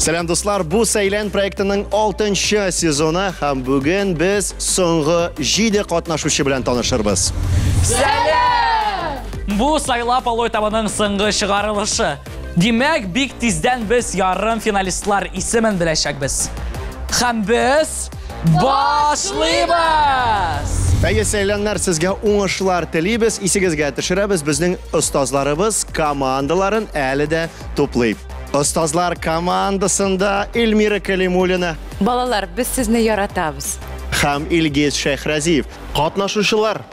Сәлам, дуслар! Бу Сәйлән проектының 6 сезоны һәм бүген без соңгы 7 катнашучы белән танышырбыз. Сәлам! Бу сайлап алу этабының соңгы чыгарылышы. Димәк, бик тиздән без ярым финалистлар исемен беләчәкбез. Һәм без башлыйбыз! Әйе, сәйләннәр, сезгә уңышлар телибез, исегезгә төшерәбез, безнең остазларыбыз командаларын әле дә туплый. Остазлар командасында Эльмира Калимуллина. Балалар, без сезне яратабыз. Һәм Илгиз Шәйхразиев. Катнашучылар,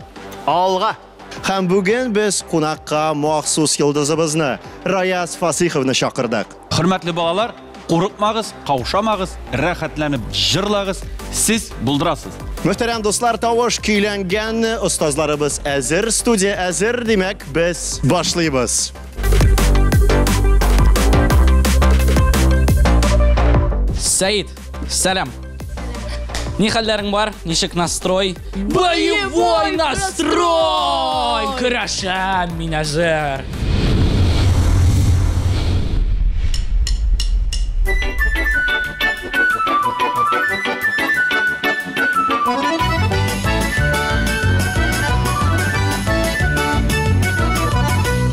алга! Һәм бүген без кунакка махсус йолдызыбызны, Раяз Фасиховны чакырдык. Хөрмәтле балалар, курыкмагыз, каушамагыз, рәхәтләнеп җырлагыз, сез булдырасыз. Мөхтәрәм дуслар, тавыш көйләнгән, остазларыбыз әзер, студия әзер, димәк, без башлыйбыз. Сәид, сәлам. Ни хәлләрең бар? Ничек настрой? Боевой настрой! Көрәшәм мин әзер.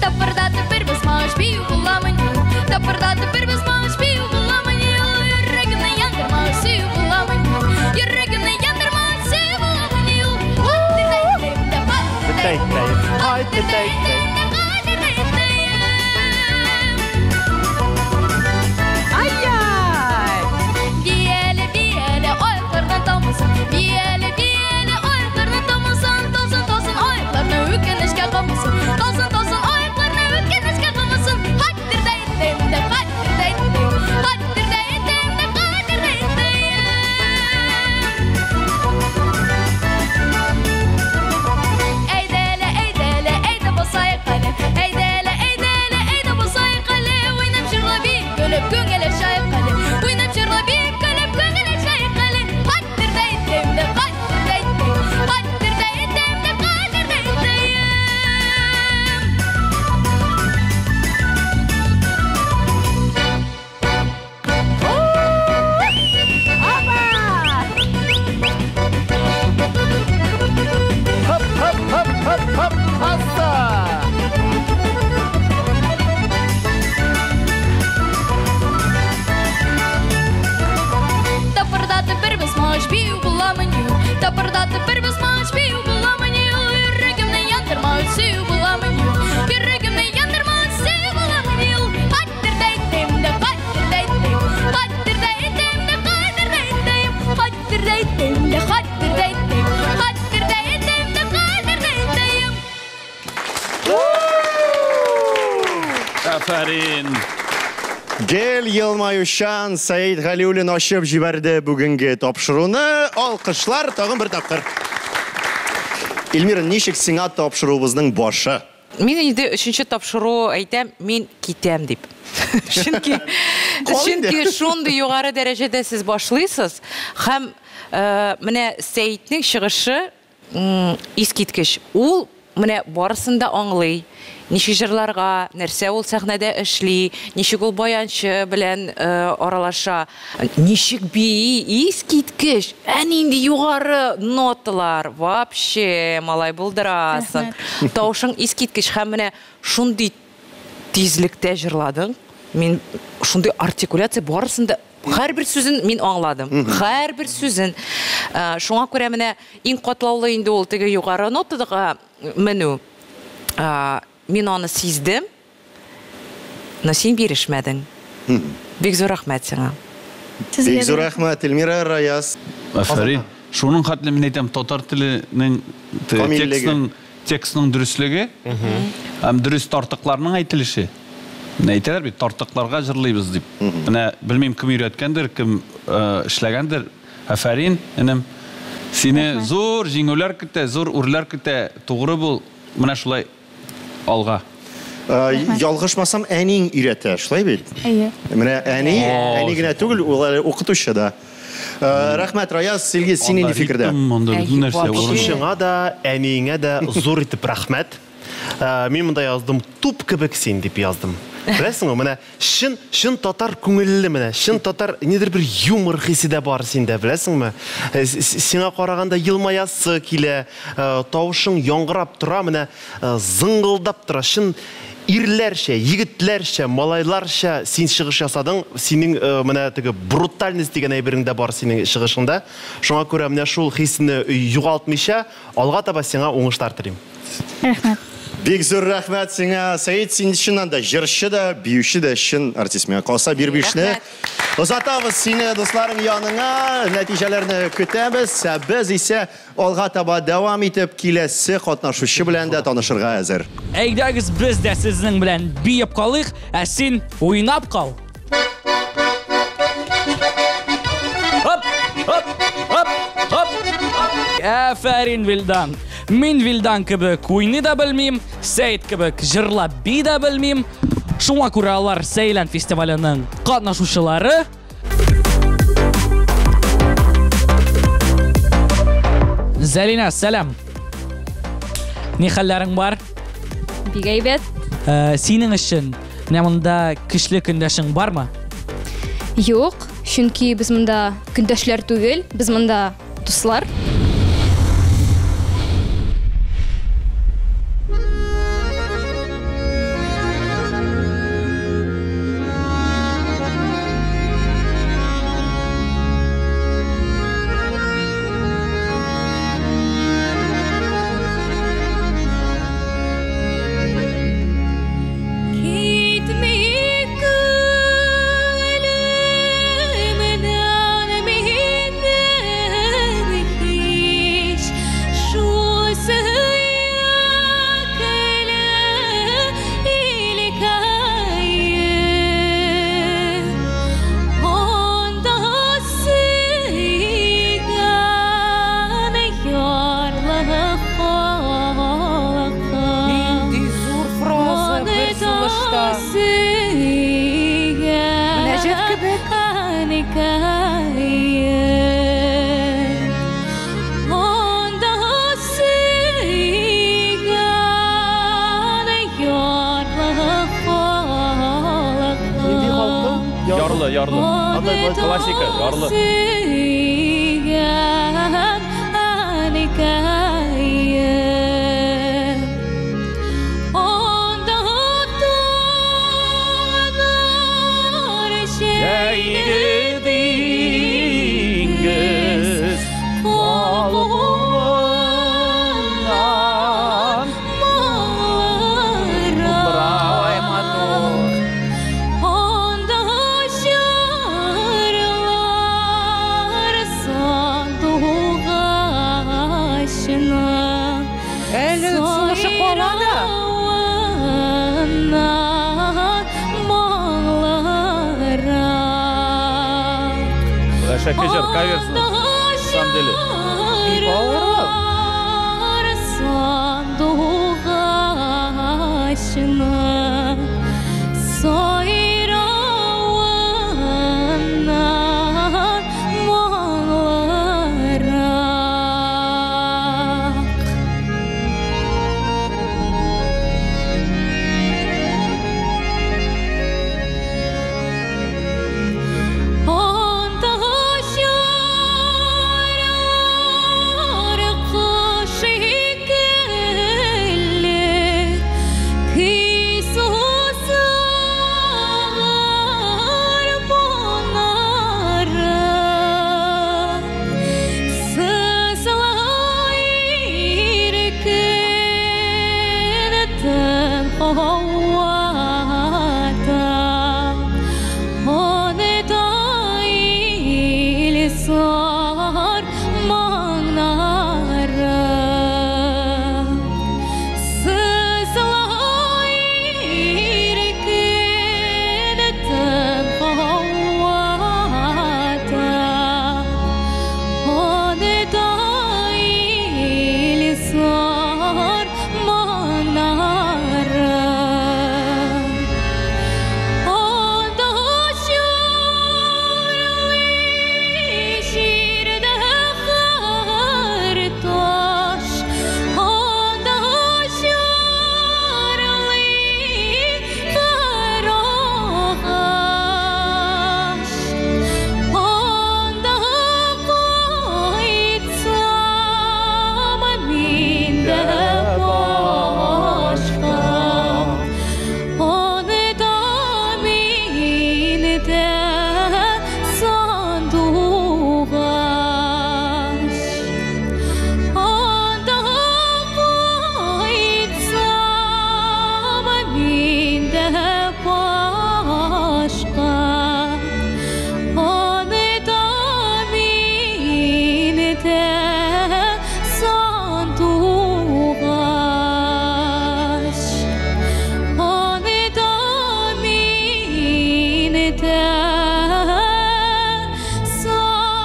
Тапырдатып бер басмач бию буламыни? Тапырдатып бер басмач бию буламыни? Йөрәгемне яндырма, сөю буламыни? Йөрәгемне яндырма, сөю буламыни? Ай-яй! Бияле, бияле, аяклардан талмасын. Бияле, бияле, аяклардан талмасын. Талсын, талсын, аякларны үкенечкә калмасын. Талсын, талсын, аякларны үкенечкә калмасын. Хәттердә әйтәм дә, хәттердә әйтәм. Хәттердә әйтәм дә, хәттердә әйтәм. Әйдәле, әйдәле, әйдә басайык әле. Әйдәле, әйдәле, әйдә басайык әле. Уйнап җырлап биеп, көлеп, күңел ачайык әле. Уйнап җырлап биеп, көлеп, күңел ачайык әле. Хәттердә әйтәм дә, хәттердә әйтәм. Хәттердә әйтәм дә, хәттердә әйтәм. Хоп, хоп, хоп, хоп, хоп, аса! Тапырдатып бер басмач бию буламыни? Тапырдатып бер басмач бию буламыни? Йөрәгемне яндырма, сөю буламыни? Йөрәгемне яндырма, сөю буламыни? Хәттердә әйтәм дә, хәттердә әйтәм. Хәттердә әйтәм дә, хәттердә әйтәм. Хәттердә әйтәм дә, хәттердә әйтәм. Хәттердә әйтәм дә, хәттердә әйтәм. Афәрин! Гел елмаючан Сәид Галиуллин ачып җибәрде бүгенге тапшыруны. Алкышлар тагын бер тапкыр. Эльмира, ничек сиңа тапшыруыбызның башы? Мин инде өченче тапшыру әйтәм, мин китәм дип. Чөнки Кал инде. чөнки шундый югары дәрәҗәдә сез башлыйсыз һәм менә Сәиднең чыгышы искиткеч. Ул менә барысын да аңлый. Ничек җырларга, нәрсә ул сәхнәдә эшли, ничек ул баянчы белән аралаша, ничек бии, искиткеч. Ә нинди югары ноталар, вообще, малай, булдырасың. Тавышың искиткеч һәм менә шундый тизлектә җырладың. Мин шундый артикуляция барысын да, һәрбер сүзен мин аңладым. Һәрбер сүзен. Шуңа күрә менә иң катлаулы инде ул теге югары нотага менү. Мин аны сиздем, но син бирешмәдең. Бик зур рәхмәт сиңа. Бик зур рәхмәт, Эльмира, Раяз. Афәрин. Шуның хәтле мин әйтәм, татар теленең Камиллеге. текстның дөреслеге һәм дөрес тартыкларның әйтелеше. Менә әйтәләр бит, тартыкларга җырлыйбыз дип. Менә белмим, кем өйрәткәндер, кем эшләгәндер. Афәрин, энем. Сине зур җиңүләр көтә, зур үрләр көтә. Тугры бул. Менә шулай алга. Ялгышмасам, әниң өйрәтә, шулай бит? Әйе. Менә әни, әни генә түгел, ул әле укытучы да. Рәхмәт, Раяз, Илгиз, син нинди фикердә? Анда бөтен нәрсә Әй, урын. Укытучыңа да, әниеңә дә зур итеп рәхмәт. Мин монда яздым, туп кебек син дип яздым. Беләсеңме, менә чын, чын татар күңелле менә, чын татар нидер бер юмор хисе дә бар синдә, беләсеңме? Сиңа караганда елмаясы килә, тавышың яңгырап тора, менә зыңгылдап тора. Чын ирләрчә, егетләрчә, малайларча син чыгыш ясадың. Синең менә теге брутальность дигән әйберең дә бар синең чыгышыңда. Шуңа күрә менә шул хисне югалтмыйча, алга таба сиңа уңышлар телим. Рәхмәт. Бик зур рәхмәт сиңа, Сәид. Син чыннан да җырчы да, биюче дә, чын артист. Миңа калса бир бишне. Озатабыз сине дусларың яныңа, нәтиҗәләрне көтәбез. Ә без исә алга таба дәвам итеп киләсе катнашучы белән дә танышырга әзер. Әйдәгез, без дә сезнең белән биеп калыйк, ә син уйнап кал. Хоп, хоп, хоп, хоп. Афәрин, Вилдан. Мин Вилдан кебек уйный да белмим, Сәид кебек җырлап бии дә белмим. Шуңа күрә алар Сәйлән фестиваленең катнашучылары. Зәлинә, сәлам. Ни хәлләрең бар? Бик әйбәт. Синең өчен менә монда көчле көндәшең бармы? Юк, чөнки без монда көндәшләр түгел, без монда дуслар. Нинди зур фраза бер сулышта. Мөнәҗәт кебек. Нинди халкым? Ярлы, ярлы. Классика, ярлы. Җәйге диңгез балкуыннан Ой, матур. Анда җырлар сандугачны Әле сулышы кала да. Сайравыннан моңлырак. Әшәке җыр, каверсный. На самом деле. Бик авыр ул. Җырлар сандугачны сайравыннан моңлырак. Анда җырлар кош шикелле көй суза Җирдә сандугач.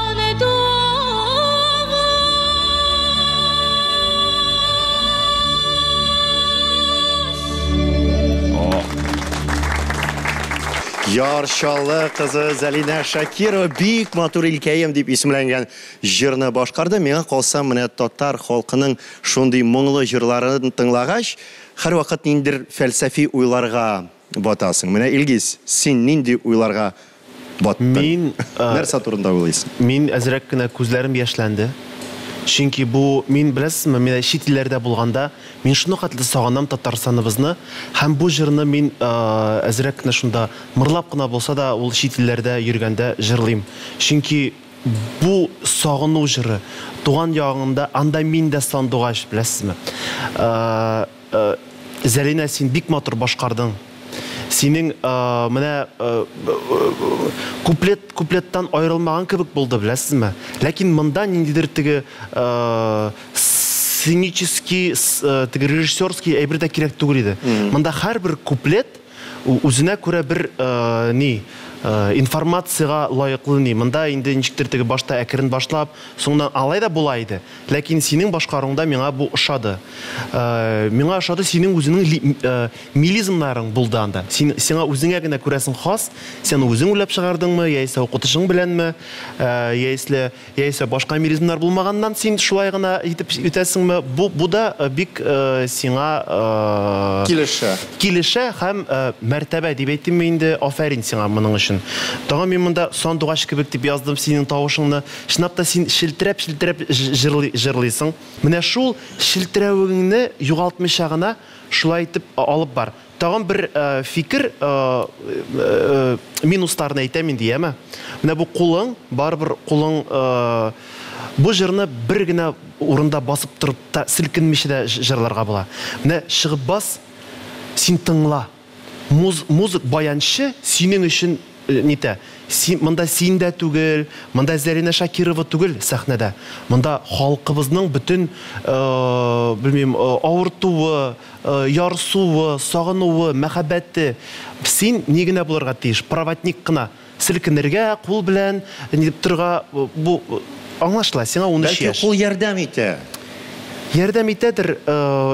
Яр Чаллы кызы Зәлинә Шакирова бик матур Илкәем дип исемләнгән җырны башкарды. Миңа калса, менә татар халкының шундый моңлы җырларын тыңлагач, һәрвакыт ниндидер фәлсәфи уйларга батасың. Менә Илгиз, син нинди уйларга баттың? Мин, Нәрсә турында уйлыйсың? Мин әзрәк кенә күзләрем яшьләнде. Чөнки бу, мин беләсезме, мин чит илләрдә булганда, мин шуны хәтле сагынам Татарстаныбызны, һәм бу җырны мин әзрәк кенә шунда мырлап кына булса да ул чит илләрдә йөргәндә җырлыйм. Чөнки бу сагыну җыры, туган ягыңда, анда мин дә сандугач, беләсезме? Зәлинә, син бик матур башкардың. Синең менә куплет куплеттан аерылмаган кебек булды, беләсезме? Ләкин монда ниндидер теге сценический, теге режиссерский әйбер дә кирәк түгел иде. Монда һәрбер куплет үзенә күрә бер ни информациягә лаеклы ни. Монда инде ничектер теге башта әкрен башлап, соңыннан алай да була иде. Ләкин синең башкаруыңда миңа бу ошады. Миңа ошады синең үзеңнең мелизмнарың булды анда. Син, сиңа үзеңә генә күрәсең хас, сен үзең уйлап чыгардыңмы, яисә укытучың беләнме, яисә, яисә башка мелизмнар булмаганнан син шулай гына итеп үтәсеңме? Бу, бу да бик сиңа килешә. Килешә һәм мәртәбә дип әйтимме инде, афәрин сиңа моның өчен. Тагын мин монда сандугач кебек дип яздым синең тавышыңны. Чынлап та син челтерәп-челтерәп җырлый, җырлыйсың. Менә шул челтерәвегеңне югалтмыйча гына шулай итеп алып бар. Тагын бер фикер, минусларын әйтәм инде, яме? Менә бу кулың, барыбер кулың, бу җырны бер генә урында басып торып та селкенмичә дә җырларга була. Менә чыгып бас, син тыңла. Музык баянчы синең өчен нитә. Син, монда син дә түгел, монда Зәринә Шакирова түгел сәхнәдә. Монда халкыбызның бөтен, белмим, авыртуы, ярсуы, сагынуы, мәхәббәте. Син ни генә булырга тиеш, проводник кына. Селкенергә, кул белән нитеп торырга, бу аңлашыла, сиңа 13 Бәлки яшь. кул ярдәм итә. Ярдәм итәдер,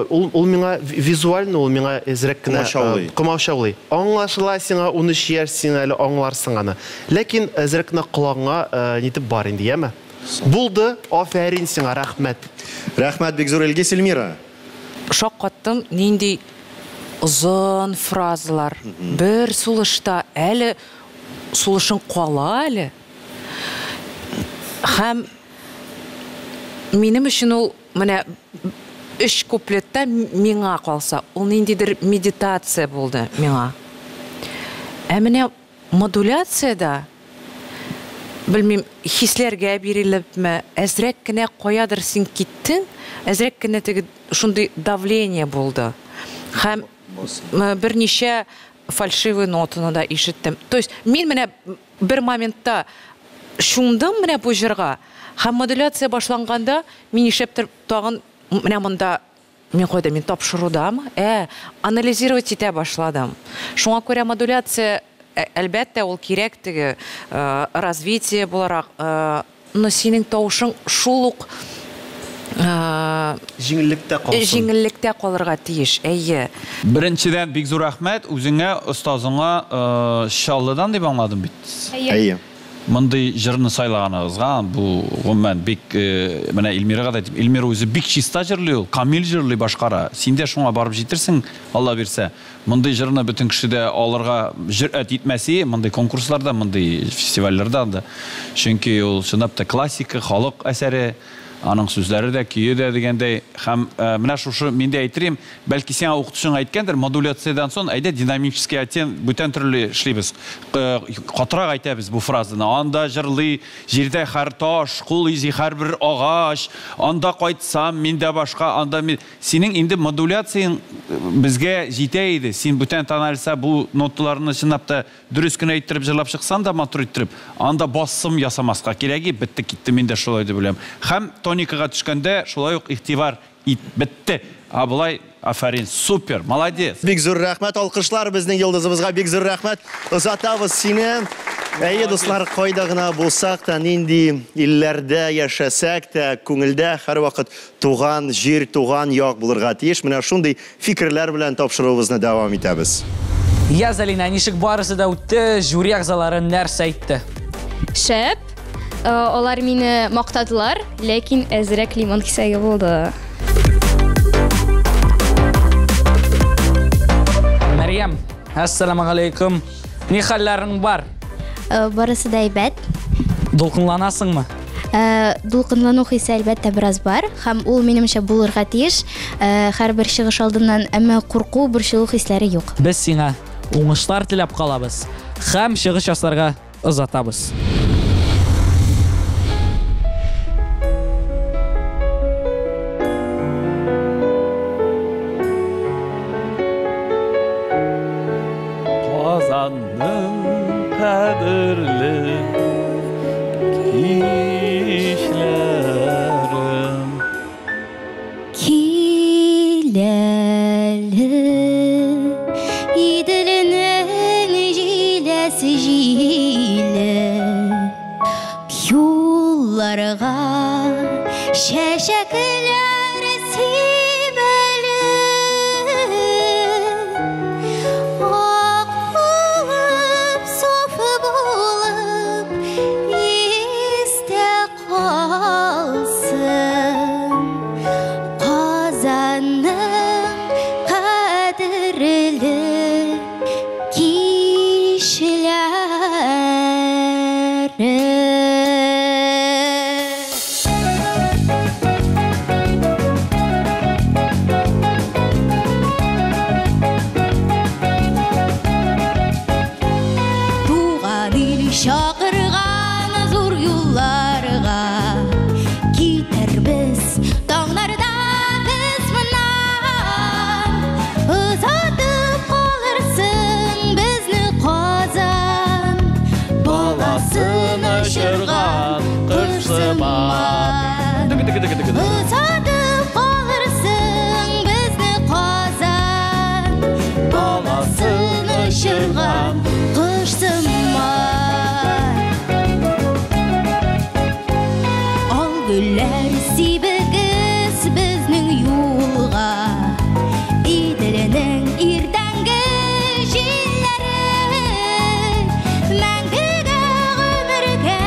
ул, ул миңа визуально, ул миңа әзрәк кенә Комачаулый. Комачаулый. Аңлашыла, сиңа 13 яшь, син әле аңларсың аны. Ләкин әзрәк кенә колагыңа нитеп бар инде, яме? Булды, афәрин сиңа, рәхмәт. Рәхмәт бик зур, Илгиз. Эльмира. Шаккаттым, нинди озын фразалар. Бер сулышта әле сулышың кала әле. Һәм минем өчен ул менә өч куплетта миңа калса, ул ниндидер медитация булды миңа. Ә менә модуляциядә, белмим, хисләргә бирелепме, әзрәк кенә каядыр син киттең, әзрәк кенә теге шундый давление булды. Һәм берничә фальшивый нотаны да ишеттем. То есть мин менә бер моментта чумдым менә бу җырга, һәм модуляция башланганда мин нишләптер тагын менә монда мин кайда, мин тапшырудамы? Анализировать итә башладым. Шуңа күрә модуляция, әлбәттә, ул кирәк теге развитие буларак, но синең тавышың шул ук җиңеллектә калсын. Җиңеллектә калырга тиеш, әйе. Беренчедән, бик зур рәхмәт үзеңә, остазыңа, Чаллыдан дип аңладым бит. Әйе. Мондый җырны сайлаганыгызга, бу гомумән бик, менә Эльмирага да әйтим, Эльмира үзе бик чиста җырлый ул, камил җырлый, башкара. Син дә шуңа барып җитерсең, Алла бирсә. Мондый җырны бөтен кеше дә алырга җөрьәт итмәсе, мондый конкурсларда, мондый фестивальләрдә анда. Чөнки ул чынлап та классика, халык әсәре, аның сүзләре дә, көе дә дигәндәй. Һәм менә шушы мин дә әйтерим, бәлки сиңа укытучың әйткәндер, модуляциядән соң әйдә динамический оттенок бүтән төрле эшлибез. Катырак әйтәбез бу фразаны. Анда җырлый җирдә һәр таш, кул изи һәрбер агач, анда кайтсам, мин дә башка, анда мин. Синең инде модуляцияң безгә җитә иде. Син бүтән тональса бу ноталарны чынлап та дөрес кенә әйттереп җырлап чыксан да матур иттереп, анда басым ясамаска кирәк, бетте китте, мин дә шулай дип уйлыйм. Һәм тоникага төшкәндә шулай ук игътибар ит, бетте. А болай Афәрин, супер, молодец. Бик зур рәхмәт, алкышлар безнең йолдызыбызга, бик зур рәхмәт. Озатабыз сине. Әйе, дуслар, кайда гына булсак та, нинди илләрдә яшәсәк тә, күңелдә һәрвакыт туган җир, туган як булырга тиеш. Менә шундый фикерләр белән тапшыруыбызны дәвам итәбез. Я, Залина, ничек барысы да үтте, жюри әгъзалары нәрсә әйтте? Шәп. Алар мине мактадылар, ләкин әзрәк лимон кисәге булды. Мәрьям, әссәламу алейкум. Ни хәлләрең бар? Барысы да әйбәт. Дулкынланасыңмы? Дулкынлану хисе әлбәттә бераз бар, һәм ул минемчә булырга тиеш. Һәрбер чыгыш алдыннан, әмма курку, борчылу хисләре юк. Без сиңа уңышлар теләп калабыз һәм чыгыш ясарга озатабыз. Казанның кадерле кичләрем. Кил әле, Иделнең җиләс җиле, юлларга чәчәкләр сибәле. Ак булып, саф булып, истә калсын Казанның кадерле кичләре. Туган ил чакырган зур юлларга китербез таңнарда без моннан. Озатып калырсың безне Казан, баласын очырган кош сыман. Озатып калырсың безне Казан, баласын очырган кош сыман. Ал гөлләр сибегез безнең юлга, Иделнең иртәнге җилләре мәңгегә гомергә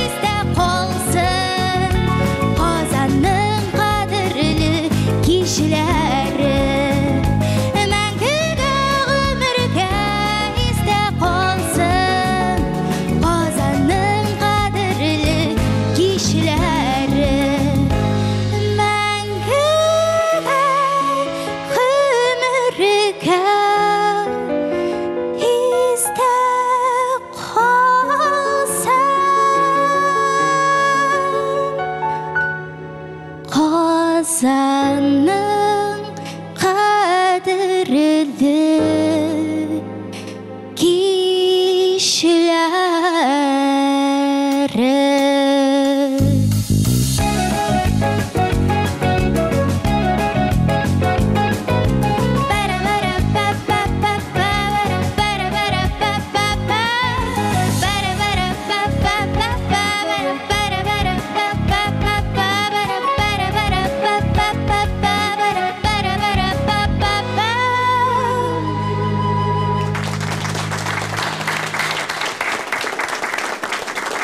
истә калсын Казанның кадерле кичләре. Мәңгегә гомергә истә калсын Казанның кадерле кичләре. Мәңгегә гомергә истә калсын Казанның кадерле кичләре.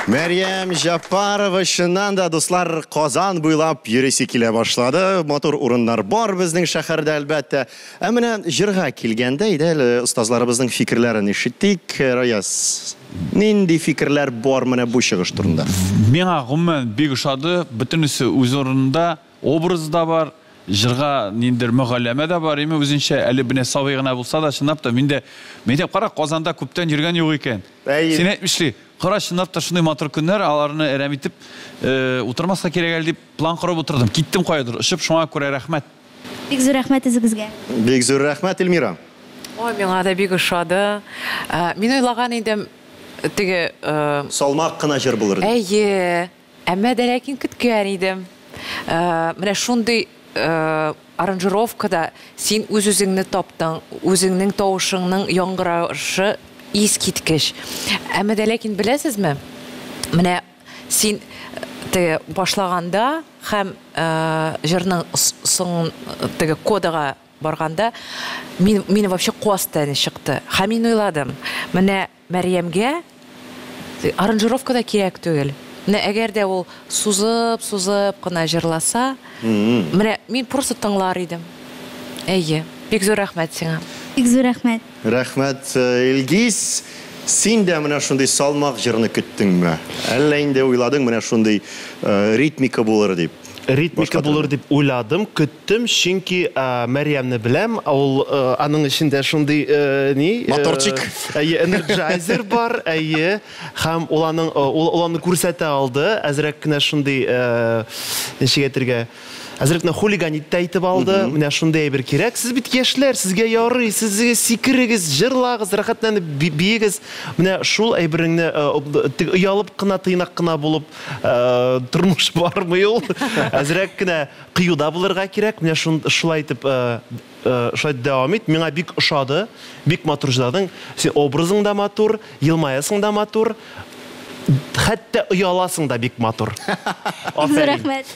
Мәрьям Җаппарова, чыннан да, дуслар, Казан буйлап йөрисе килә башлады. Матур урыннар бар безнең шәһәрдә, әлбәттә. Ә менә җырга килгәндә, әйдә әле остазларыбызның фикерләрен ишетик. Раяз, нинди фикерләр бар менә бу чыгыш турында? Миңа гомумән бик ошады. Бөтенесе үз урынында, образ да бар, җырга ниндидер мөгалләмә дә бар, име үзенчә, әле менә сабый гына булса да, чынлап та, мин дә, мин әйтәм, кара, Казанда күптән йөргән юк икән. Син әйтмешли, кара, чынлап та шундый матур көннәр, аларны әрәм итеп, утырмаска кирәк әле дип план корып утырдым. Киттем каядыр, очып, шуңа күрә рәхмәт. Бик зур рәхмәт үзегезгә. Бик зур рәхмәт, Эльмира. Ой, миңа да бик ошады. Мин уйлаган идем, теге, Салмак кына җыр булыр дип. Әйе, әмма дә ләкин көткән идем. Менә шундый аранжировкада син үз-үзеңне таптың, үзеңнең тавышыңның яңгырашы искиткеч. Әмма дә ләкин беләсезме, менә син теге башлаганда һәм җырның соң теге кодага барганда мин мине вообще куас тәне чыкты. Һәм мин уйладым, менә Мәрьямгә аранжировка да кирәк түгел. Менә әгәр дә ул сузып-сузып кына җырласа, менә мин просто тыңлар идем. Әйе, бик зур рәхмәт сиңа. Бик зур рәхмәт. Рәхмәт, Илгиз. Син дә менә шундый салмак җырны көттеңме? Әллә инде уйладың менә шундый ритмика булыр дип? Ритмика булыр дип уйладым, көттем, чөнки Мәрьямне беләм, ул аның эчендә шундый ни? Моторчик. Әйе, энерджайзер бар, әйе. Һәм ул аның ул аны күрсәтә алды, әзрәк кенә шундый ничек әйтергә, әзрәк кенә хулиганит та итеп алды. Менә шундый әйбер кирәк. Сез бит яшьләр, сезгә ярый, сез сикерегез, җырлагыз, рәхәтләнеп биегез. Менә шул әйбереңне оялып кына, тыйнак кына булып тормыш бармый ул. Әзрәк кенә кыю да булырга кирәк. Менә шулай итеп шулай дәвам ит. Миңа бик ошады. Бик матур җырладың. Син образың да матур, елмаясың да матур. Хәтта ояласың да бик матур. Бик зур рәхмәт.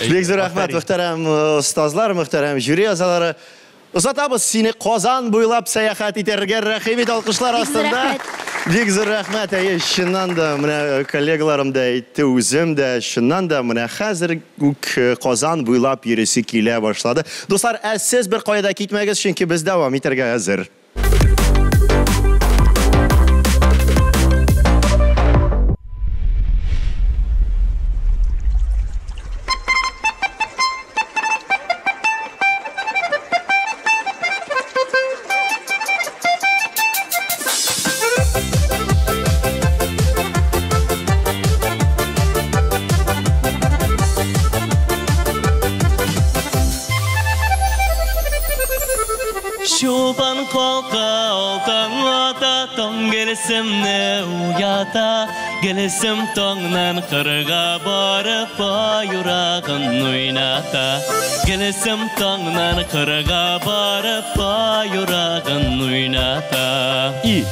Бик зур рәхмәт, мөхтәрәм остазлар, мөхтәрәм жюри әгъзалары. Озатабыз сине Казан буйлап сәяхәт итәргә, рәхим ит, алкышлар астында. Бик зур рәхмәт. Әйе, чыннан да, менә коллегаларым да әйтте, үзем дә, чыннан да, менә хәзер үк Казан буйлап йөрисе килә башлады. Дуслар, ә сез бер кая да китмәгез, чөнки без дәвам итәргә әзер. Чулпан калка, таң ата, таң гөлсемне уята. Гөлсем таңнан кырга барып, аюрагын уйната. Гөлсем таңнан кырга барып, аюрагын уйната. И.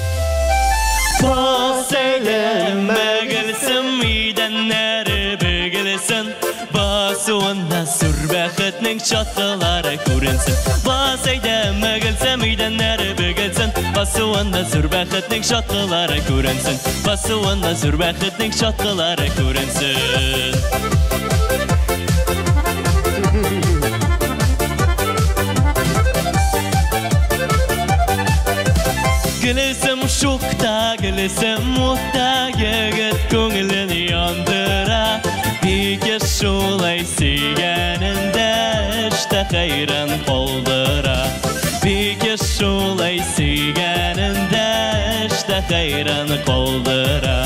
Бас әйләнмә, Гөлсем, идәннәре бөгелсен. Басуында сүр бәхетнең чаткылары күренсен. Бас әйдәмә, Гөлсем, идәннәре бөгелсен. Басуында сүр бәхетнең чаткылары күренсен. Басуында сүр бәхетнең чаткылары күренсен. Гөлсем шукта, Гөлсем утта, егет күңелен яндыра. Ике шулай сөйгәнендә эштә хәйран калдыра. Ике шулай сөйгәнендә эштә хәйран калдыра.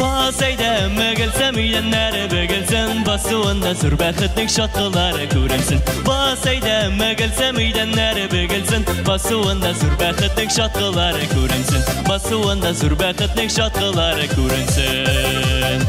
Бас әйдәмә, Гөлсем, идәннәре бөгелсен. Басуында зур бәхетнең чаткылары күренсен. Бас әйдәмә, Гөлсем, идәннәре бөгелсен. Басуында зур бәхетнең чаткылары күренсен. Басуында зур бәхетнең чаткылары күренсен.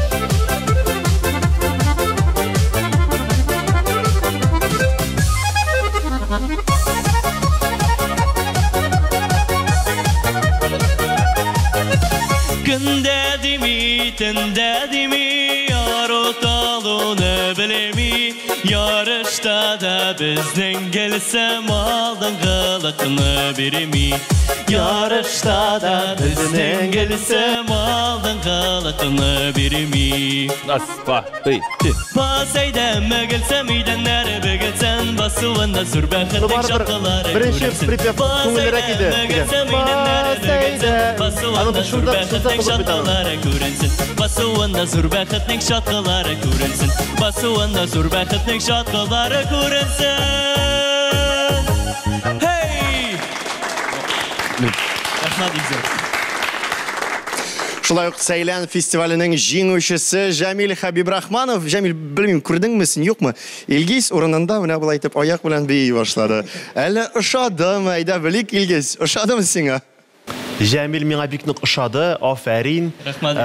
Көндә дими, төндә дими, яру талуны белми. Ярышта да безнең Гөлсем алдынгылыкны бирми. Ярышта да безнең Гөлсем алдынгылыкны бирми. Раз, два, три, четыре. Бас әйдәмә, Гөлсем, идәннәре бөгелсен. Басуында зур бәхетнең чаткылары Беренче күренсен. припев Бас күңеллерәк иде. әйдәмә, Гөлсем, идәннәре Бас бөгелсен. әйдә. Аны Басуында зур шунда бәхетнең шунда булып бит аның. чаткылары күренсен. Басуында зур бәхетнең чаткылары күренсен. Басуында зур бәхетнең чаткылары күренсен. Hey! Рәхмәт, Илзат. Шулай ук Сәйлән фестиваленең җиңүчесе Җәмил Хәбибрахманов. Җәмил, белмим, күрдеңме син, юкмы? Илгиз урынында менә болай итеп аяк белән бии башлады. Әллә ошадымы? Әйдә белик, Илгиз, ошадымы сиңа? Җәмил миңа бик нык ошады, афәрин. Рәхмәт.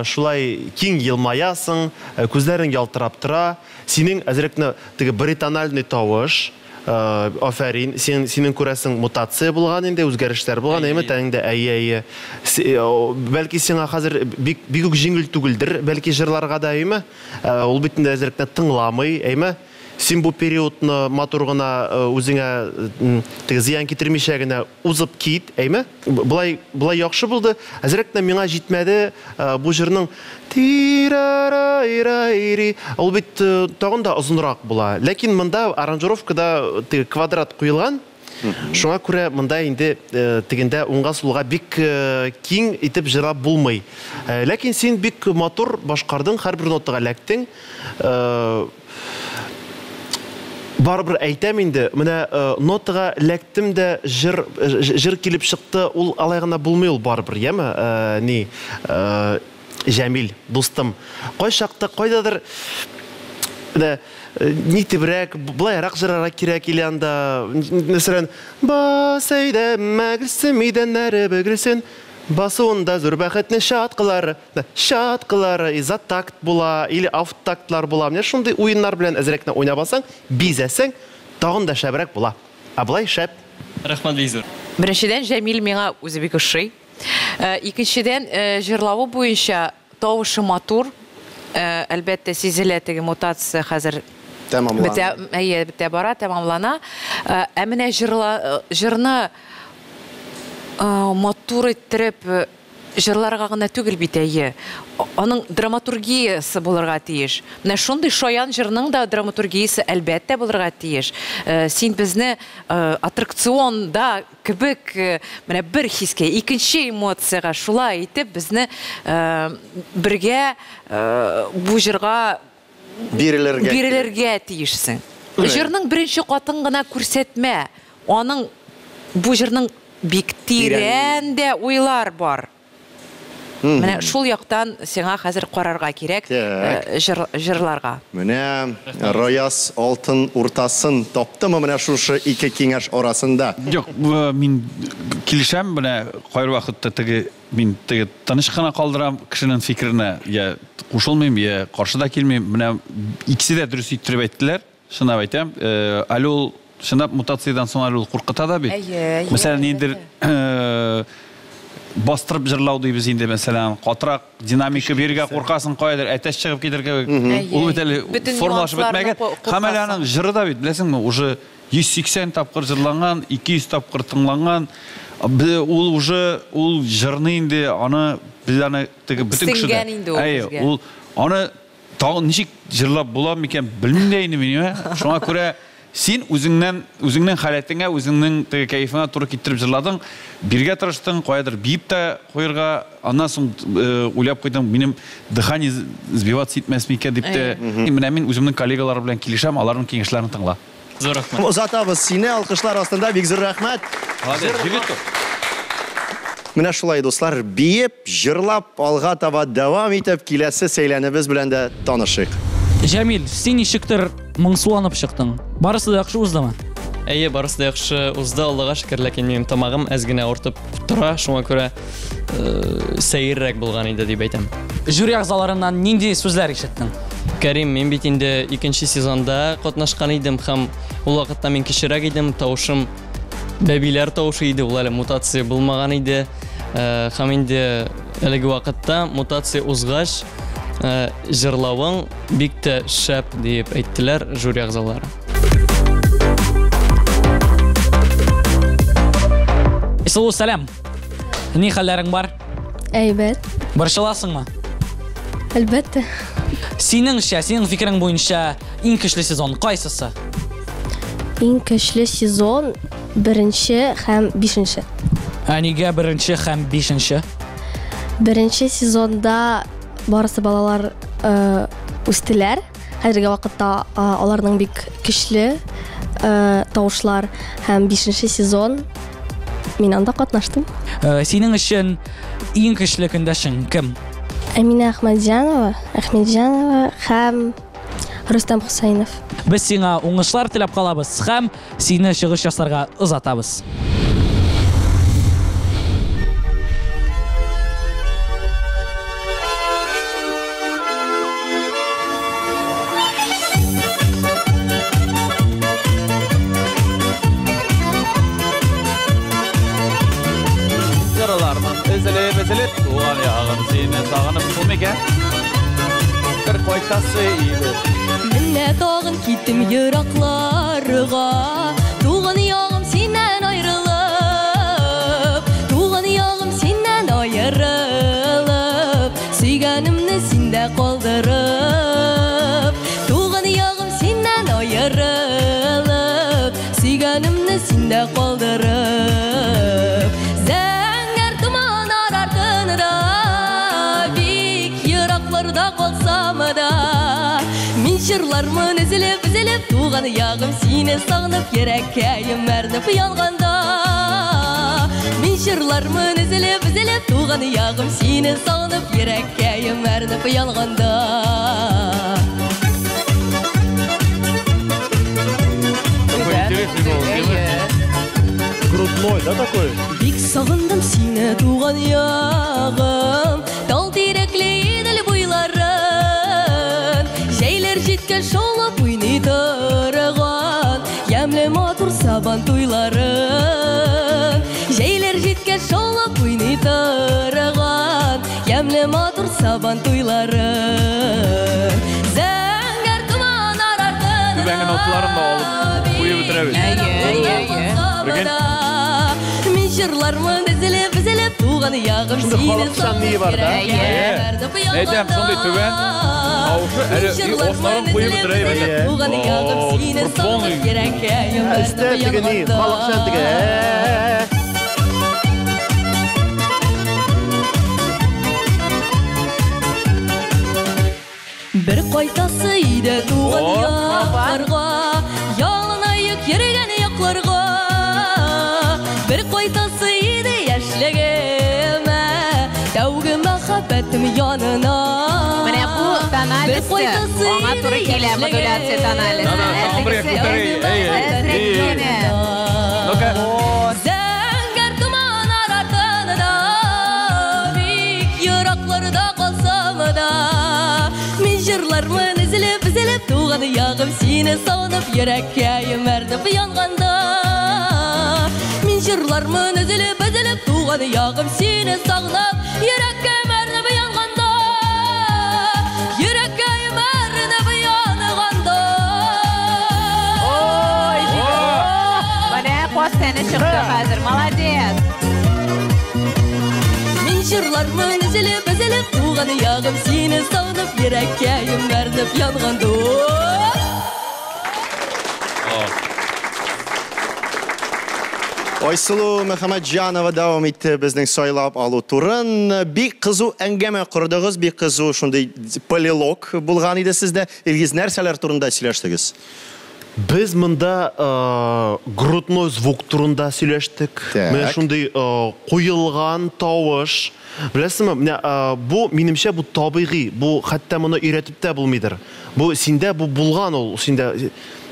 Шулай киң елмаясың, күзләрең ялтырап тора. Синең әзрәк кенә теге баритональный тавыш, афәрин. Син, синең күрәсең мутация булган инде, үзгәрешләр булган, әйеме, тәнеңдә? Әйе, әйе. Бәлки сиңа хәзер бик, бик үк җиңел түгелдер, бәлки җырларга да, әйеме? Ул бит инде әзрәк кенә тыңламый, әйеме? Син бу периодны матур гына үзеңә теге зыян китермичә генә узып кит, әйме? Болай, болай яхшы булды. Әзрәк кенә миңа җитмәде бу җырның ти-ра-ра-ра-ри. Ул бит тагын да озынрак була. Ләкин монда аранжировкада теге квадрат куелган. Шуңа күрә монда инде тегендә уңга-сулга бик киң итеп җырлап булмый. Ләкин син бик матур башкардың, һәрбер нотага эләктең. Барыбер әйтәм инде, менә нотага эләктем дә җыр, җыр килеп чыкты, ул алай гына булмый ул барыбер, яме, ни, Җәмил, дустым. Кайчакта кайдадыр менә нитебрәк, былайрак җырарга кирәк или анда, мәсәлән, Бас әйдә, мәгелсем идәннәре бөгелсен, басуында зур бәхетнең чаткылары, чаткылары, и затакт була, или авттактлар була. Менә шундый уеннар белән әзрәк кенә уйнап алсаң, бизәсәң, тагын да шәбрәк була. Ә болай шәп. Рәхмәт бик зур. Беренчедән, Җәмил миңа үзе бик ошый. Икенчедән, җырлавы буенча тавышы матур. Әлбәттә, сизелә теге мутация хәзер Тәмамлана. Бетә, әйе, бетә бара, тәмамлана. Ә менә җырла, җырны матур иттереп җырларга гына түгел бит, әйе. Аның драматургиясе булырга тиеш. Менә шундый шаян җырның да драматургиясе әлбәттә булырга тиеш. Син безне аттракционда кебек менә бер хискә, икенче эмоциягә шулай итеп безне бергә бу җырга бирелергә бирелергә тиешсең. Җырның беренче катын гына күрсәтмә. Аның бу җырның бик тирән дә уйлар бар. Менә шул яктан сиңа хәзер карарга кирәк җырларга. Менә Раяз алтын уртасын таптымы менә шушы ике киңәш арасында? Юк, мин килешәм, менә кайбер вакытта теге мин теге тыныч кына калдырам кешенең фикеренә, я кушылмыйм, я каршы да килмим. Менә икесе дә дөрес иттереп әйттеләр. Чынлап әйтәм, әле ул чынлап мутациядән соң әле ул куркыта да бит. Әйе, әйе. Мәсәлән, ниндидер бастырып җырлау дибез инде, мәсәлән, катырак динамика бирергә куркасың, каядыр әтәч чыгып китер кебек. Ул бит әле формалашып бетмәгән. Һәм әле аның җыры да бит, беләсеңме, уже 180 тапкыр җырланган, 200 тапкыр тыңланган. Ул уже ул җырны инде аны без аны теге бөтен кеше дә. Сеңгән инде ул безгә. Ул аны тагын ничек җырлап була микән, белмим дә инде мин, ә? Шуңа күрә син үзеңнән, үзеңнең халәтеңә, үзеңнең теге кәефеңә туры китереп җырладың, биргә тырыштың, каядыр биеп тә куярга, аннан соң уйлап куйдың, минем дыхание сбиваться итмәс микән дип тә. Менә мин үземнең коллегалар белән килешәм, аларның киңәшләрен тыңла. Зур рәхмәт. Озатабыз сине алкышлар астында, бик зур рәхмәт. Молодец, егет ул. Менә шулай, дуслар, биеп, җырлап, алга таба дәвам итеп, киләсе сәйләнебез белән дә танышыйк. Җәмил, син ничектер моңсуланып чыктың. Барысы да яхшы уздымы? Әйе, барысы да яхшы узды, Аллага шөкер, ләкин минем тамагым әз генә авыртып тора, шуңа күрә сәеррәк булган иде дип әйтәм. Жюри әгъзаларыннан нинди сүзләр ишеттең? Кәрим, мин бит инде икенче сезонда катнашкан идем һәм ул вакытта мин кечерәк идем, тавышым бәбиләр тавышы иде, ул әле мутация булмаган иде. Һәм инде әлеге вакытта мутация узгач, җырлавың бик тә шәп диеп әйттеләр жюри әгъзалары. Исылу, сәлам. Ни хәлләрең бар? Әйбәт. Борчыласыңмы? Әлбәттә. Синеңчә, синең фикерең буенча иң көчле сезон кайсысы? Иң көчле сезон беренче һәм бишенче. Ә нигә беренче һәм бишенче? Беренче сезонда барысы балалар үстеләр. Хәзерге вакытта аларның бик көчле тавышлар һәм бишенче сезон мин анда катнаштым. Синең өчен иң көчле көндәшең кем? Әминә Әхмәтҗанова, Әхмәтҗанова һәм Рөстәм Хусаинов. Без сиңа уңышлар теләп калабыз һәм сине чыгыш ясарга озатабыз. Өзелеп, өзелеп, туган ягым сине сагынып, шул микән? Бер кайтасы иде. Менә тагын киттем еракларга, туган ягым синнән аерылып, туган ягым синнән аерылып, сөйгәнемне синдә калдырып, туган ягым синнән аерылып, сөйгәнемне синдә калдырып. Зәңгәр томаннар артында, бик еракларда калсам да, мин җырлармын өзелеп, өзелеп, туган ягым сине сагынып, йөрәккәем әрнеп янганда. Мин җырлармын өзелеп, өзелеп, туган ягым сине сагынып, йөрәккәем әрнеп янганда. Такой интересный голос, değil mi? Грудной, да, такой? Бик сагындым сине, туган ягым, тал тирәкле Идел буйларын, җәйләр җиткән шаулап уйный торган, ямьле матур сабан туйларын. Җәйләр җиткән шаулап уйный торган, ямьле матур сабан туйларын. Зәңгәр томаннар артында, Түбәнге ноталарын да алып куеп бетерәбез. Әйе. Мин җырлармын өзелеп, өзелеп, туган ягым Шундый сине халыкчан ние бар, да? Әйе. Әйтәм, шундый түбән тавышы, әле осларын куеп бетерәбез. Туган ягым сине сагынып, йөрәккәем Өстә теге ни, халыкчан теге. Бер кайтасы иде туган якларга, ялынаеп йөргән якларга. Бер кайтасы иде яшьлегемә, тәүге мәхәббәтем янына. Менә бу Бер тональности кайтасы аңа туры иде килә, модуляция тональности. Да, да, тагын бер күтәрәй. Эй, эй, эй. Ну-ка. Зәңгәр томаннар артында, бик еракларда калсам да, мин җырлармын өзелеп, өзелеп, туган ягым сине сагынып, йөрәккәем әрнеп янганда. Мин җырлармын өзелеп, өзелеп, туган ягым сине сагынып, йөрәккәем әрнеп янганда. Йөрәккәем әрнеп янганда. Ой, менә костәне чыкты хәзер. Молодец. Мин җырлармын өзелеп, өзелеп, туган ягым сине сагынып, йөрәккәем әрнеп янганда. Айсылу Мөхәммәтҗанова дәвам итте безнең сайлап алу турын. Бик кызу әңгәмә кордыгыз, бик кызу шундый полилог булган иде сездә. Илгиз, нәрсәләр турында сөйләштегез? Без монда грудной звук турында сөйләштек. Менә шундый куелган тавыш. Беләсезме, менә бу минемчә бу табигый, бу хәтта моны өйрәтеп тә булмыйдыр. Бу синдә бу булган ул, синдә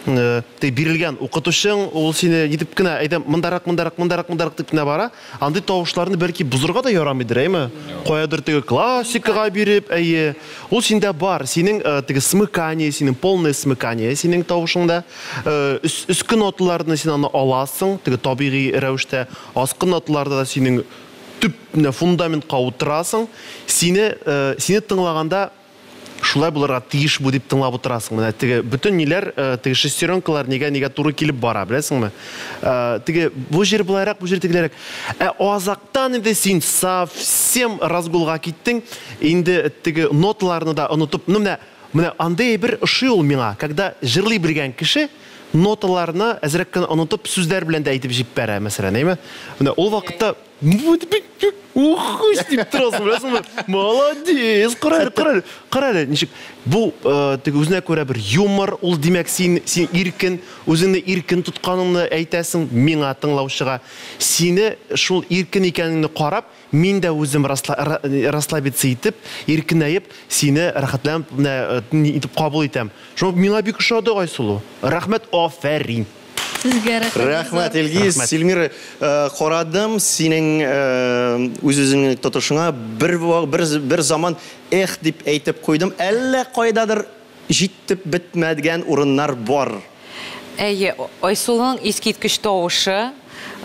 те бирелгән укытучың, ул сине нитеп кенә әйтә, мондарак, мондарак, мондарак, мондарак дип кенә бара. Андый тавышларны бәлки бузырга да ярамыйдыр, әйме? Каядыр теге классикага биреп, әйе. Ул синдә бар, синең теге смыкание, синең полное смыкание, синең тавышыңда. Өске ноталарны син аны аласың, теге табигый рәвештә, аскы ноталарда да синең төп фундаментка утырасың. Сине тыңлаганда шулай булырга тиеш бу дип тыңлап утырасың. Менә теге бөтен ниләр, теге шестеренкалар нигә туры килеп бара, беләсеңме? Теге бу җир булайрак, бу җир тегеләрәк. Ә азактан инде син совсем разгулга киттең, инде теге ноталарны да онытып, ну менә андый бер ошый ул миңа, когда җырлый белгән кеше ноталарны әзрәк кенә онытып сүзләр белән дә әйтеп җибәрә, мәсәлән, әйме? Менә ул вакытта Ух, дип торасың, беләсеңме? Молодец, кара әле, кара әле, кара әле, ничек? Бу теге үзенә күрә бер юмор, ул димәк син иркен, үзеңне иркен тотканыңны әйтәсең миңа, тыңлаучыга. Сине шул иркен икәнеңне карап, мин дә үзем расслабиться итеп, иркенәеп, сине рәхәтләнеп, менә итеп кабул итәм. Шуңа миңа бик ошады, Айсылу. Рәхмәт, афәрин. Сезгә рәхмәт. Рәхмәт, Илгиз. Рәхмәт. Эльмира, карадым, синең үз-үзеңне тотышыңа бер заман эх дип әйтеп куйдым. Әллә кайдадыр җитеп бетмәгән урыннар бар. Әйе, Айсылуның искиткеч тавышы.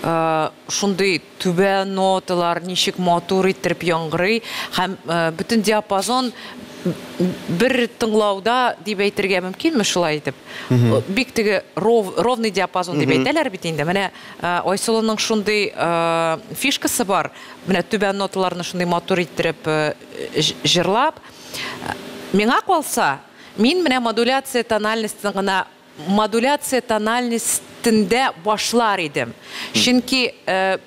Шундый түбә ноталар ничек матур иттереп яңгырый һәм бөтен диапазон бер тыңлауда дип әйтергә мөмкинме шулай итеп? Бик теге ровный диапазон дип әйтәләр бит инде. Менә Айсылуның шундый фишкасы бар. Менә түбән ноталарны шундый матур иттереп җырлап. Миңа калса, мин менә модуляция тональностен гына модуляция тональностендә башлар идем. Чөнки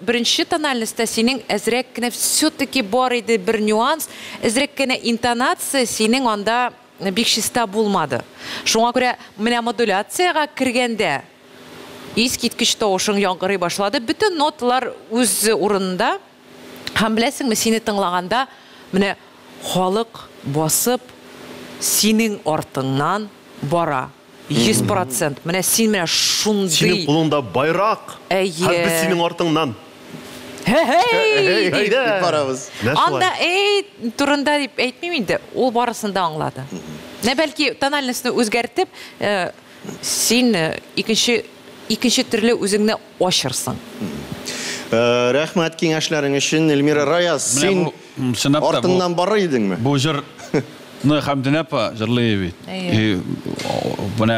беренче тональностьта синең әзрәк кенә все-таки бар иде бер нюанс, әзрәк кенә интонация синең анда бик чиста булмады. Шуңа күрә менә модуляциягә кергәндә искиткеч тавышың яңгырый башлады. Бөтен ноталар үз урынында. Һәм беләсеңме, сине тыңлаганда менә халык басып синең артыңнан бара. 100%. Менә син менә шундый. Синең кулыңда байрак. Әйе. Һәм без синең артыңнан. Һей! Дип барабыз. Анда эй турында дип әйтмим инде. Ул барысын да аңлады. Менә бәлки тональностьны үзгәртеп, син икенче төрле үзеңне ачырсың. Рәхмәт киңәшләрең өчен, Эльмира Раяз. Син артыннан барыр идеңме? Бу җыр Хәмдүнә апа җырлый бит. Менә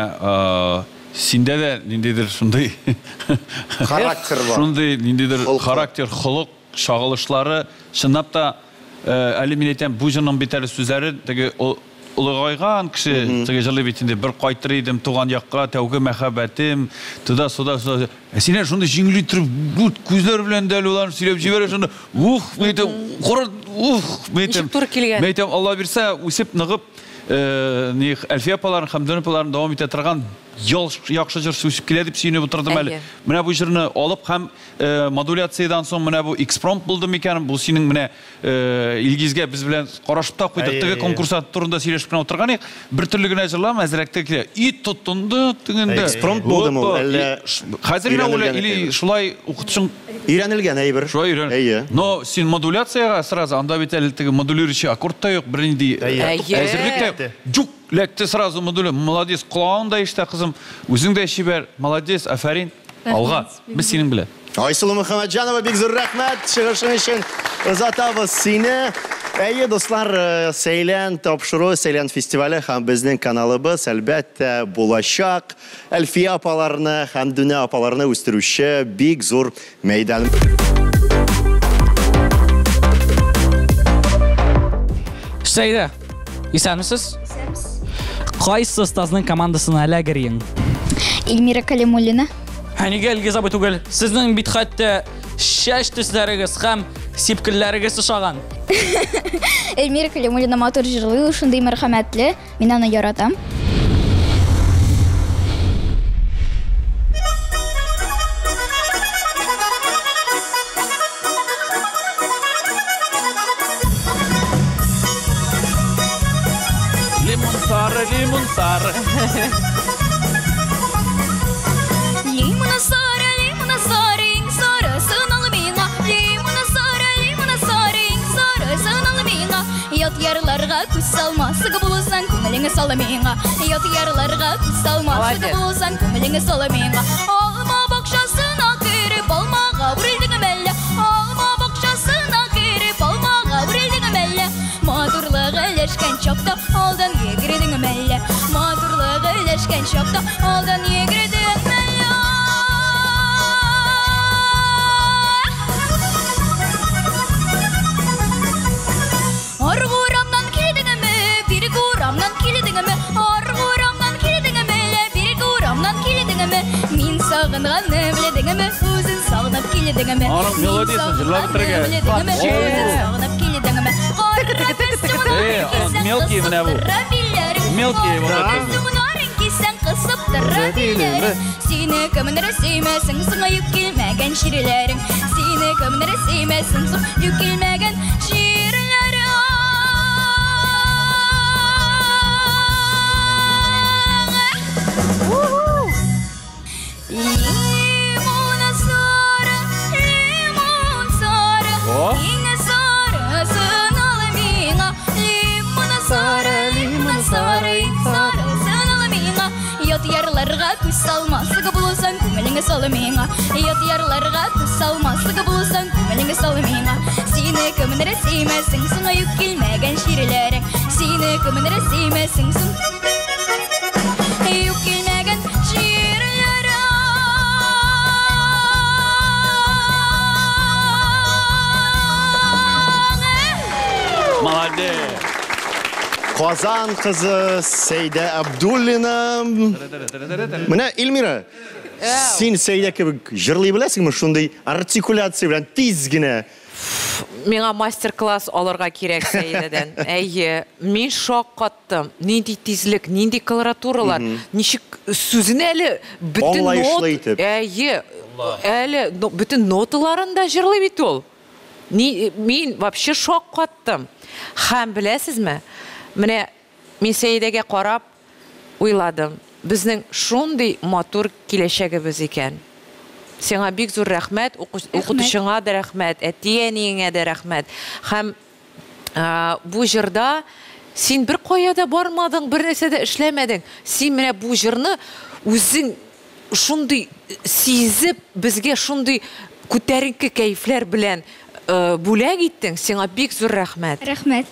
синдә дә ниндидер шундый характер бар. Шундый ниндидер характер, холык чагылышлары чынлап та әле мин әйтәм, бу җырның бит әле сүзләре теге олыгайган кеше теге җырлый бит инде, бер кайтыр идем туган якка, тәүге мәхәббәтем, туда-сюда, сюда. Ә син әле шундый җиңел иттереп, күзләр белән дә әле уларны сөйләп җибәрә шунда. Ух, мин әйтәм, кара, ух, мин әйтәм. Ничек туры килгән? Мин әйтәм, Алла бирсә, үсеп, ныгып, Әлфия апаларын, Хәмдүнә апаларын дәвам итә торган яхшы җырчы үсеп килә дип сөенеп утырдым әле. Менә бу җырны алып һәм модуляциядән соң менә бу экспромт булды микән? Бу синең менә Илгизгә без белән карашып та куйдык. Теге конкурсант турында сөйләшеп кенә утырган идек. Бер төрле генә җырлам, әзрәк теге килә. И тотынды тегендә. Экспромт булдымы ул? Әллә хәзер генә ул или шулай укытучың өйрәнелгән әйбер. Шулай өйрән. Әйе. Но син модуляциягә сразу анда бит әле теге модулирующий аккорд та юк, бернинди әзерлек тә юк. Ләкте сразу модуль. Молодец, колагың да ишетә, кызым. Үзең дә чибәр. Молодец, афәрин. Алга. Без синең белән. Айсылу Мөхәммәтҗанова, бик зур рәхмәт чыгышың өчен. Озатабыз сине. Әйе, дуслар, Сәйлән тапшыру, Сәйлән фестивале һәм безнең каналыбыз, әлбәттә, булачак Әлфия апаларны, Хәмдүнә апаларны үстерүче бик зур мәйдан. Сәйдә, исәнмесез? Кайсы остазның командасына эләгер ең? Эльмира Калимуллина. Ә нигә Илгиз абый түгел? Сезнең бит хәтта чәч төсләрегез һәм сипкелләрегез ошаган. Эльмира Калимуллина матур җырлый, ул шундый мәрхәмәтле, мин аны яратам. Лимон сары, лимон сары. Лимон сары, лимон сары, иң сарысын ал миңа. Лимон сары, лимон сары, иң сарысын ал миңа. Ят ярларга күз салма, сыгы булсаң күңелеңә сал миңа. Ят ярларга күз салма, сыгы булсаң күңелеңә сал миңа. Алма бакчасына кереп, алмага үрелдең мәллә? Алма бакчасына кереп, алмага үрелдең мәллә? Матурлыгы өләшкән чакта алдан йөгердең мәллә? Матурлыгы өләшкән чакта алдан йөгердең мәллә? Аргы урамнан килдеңме, бирге урамнан килдеңме? Аргы урамнан килдеңме, бирге урамнан килдеңме? Мин сагынганны белдеңме, үзең сагынып килдеңме? Аның мелодиясын җырлап бетерергә. Үзең сагынып килдеңме? Мелкий менә бу. Мелкий вот это. Кисәң кысып тора билләрең. Сине кемнәр сөймәсен, соңаеп килмәгән чирләрең. Сине кемнәр сөймәсен, соңаеп килмәгән чирләрең. Лимон сары, лимон сары, иң сарысын ал миңа. Лимон сары, лимон сары, иң сарысын ал миңа. Ят ярларга күз салма, сыгы булсаң күңелеңә сал миңа. Ят ярларга күз салмаслык булсаң, күңелеңә сал миңа. Сине кемнәр сөймәсен соң, юк килмәгән чирләрең. Сине кемнәр сөймәсен соң, юк килмәгән чирләрең. Молодец! Казан кызы Сәйдә Абдуллина. Менә, Эльмира, син Сәйдә кебек җырлый беләсеңме? Шундый артикуляция белән тиз генә. Миңа мастер-класс алырга кирәк Сәйдәдән. Әйе, мин шаккаттым. Нинди тизлек, нинди колоратуралар, ничек сүзен әле бөтен Аңлаешлы итеп. Әйе, әле бөтен ноталарын да җырлый бит ул. Мин вообще шаккаттым. Һәм беләсезме? Менә мин Сәйдәгә карап уйладым. Безнең шундый матур киләчәгебез икән. Сиңа бик зур рәхмәт, укытучыңа да рәхмәт, әти-әниеңә дә рәхмәт. Һәм бу җырда син бер кая да бармадың, бер нәрсә дә эшләмәдең. Син менә бу җырны үзең шундый сизеп, безгә шундый күтәренке кәефләр белән бүләк иттең. Сиңа бик зур рәхмәт. Рәхмәт.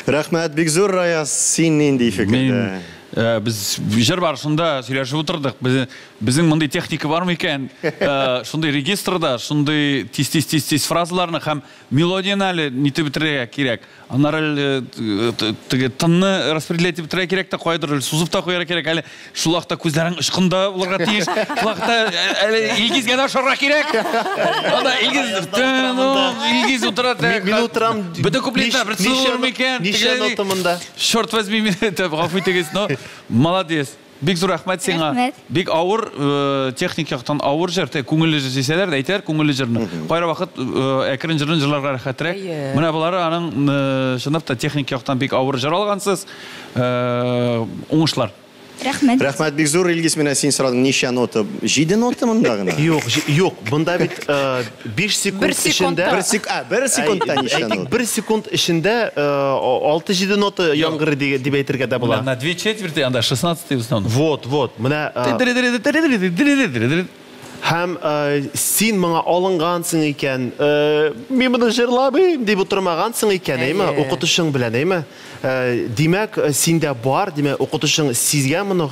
Рәхмәт, бик зур, Раяз. Син нинди фикердә? Без җыр барышында сөйләшеп утырдык. Безнең мондый техника бармы икән? Шундый регистрда, шундый тиз-тиз-тиз-тиз фразаларны һәм мелодияне әле нитеп бетерергә кирәк. Аннары әле теге тынны распределять итеп бетерергә кирәк тә, кайдыр әле сузып та куярга кирәк. Әле шул вакытта күзләрең очкында булырга тиеш. Шул вакытта әле Илгизгә дә ашарга кирәк. Анда Илгиз, Илгиз утыра. Мин утырам. Бөтен куплетта бер сузылыр микән? Ничә нота монда? Черт возьми, мине гафу итегез, но молодец. Бик зур рәхмәт сиңа. Бик авыр, техник яктан авыр җыр, күңелле җыр дисәләр дә, әйтәләр күңелле җырны. Кайбер вакыт әкрен җырны җырларга рәхәтрәк. Менә болары аның чынлап та техник яктан бик авыр җыр алгансыз. Уңышлар. Рәхмәт. Рәхмәт бик зур, Илгиз, менә син сорадың, ничә нота? 7 нота монда гына? Юк, юк, монда бит 5 секунд эчендә. Бер секундта ничә нота? 1 секунд эчендә 6-7 нота яңгырый дип әйтергә дә була. На 2/4, анда 16 в основном. Вот, вот, менә һәм син моңа алынгансың икән, мин моны җырламыйм дип утырмагансың икән, әйме? Укытучың белән, әйме? Димәк, синдә бар, димәк, укытучың сизгән моны,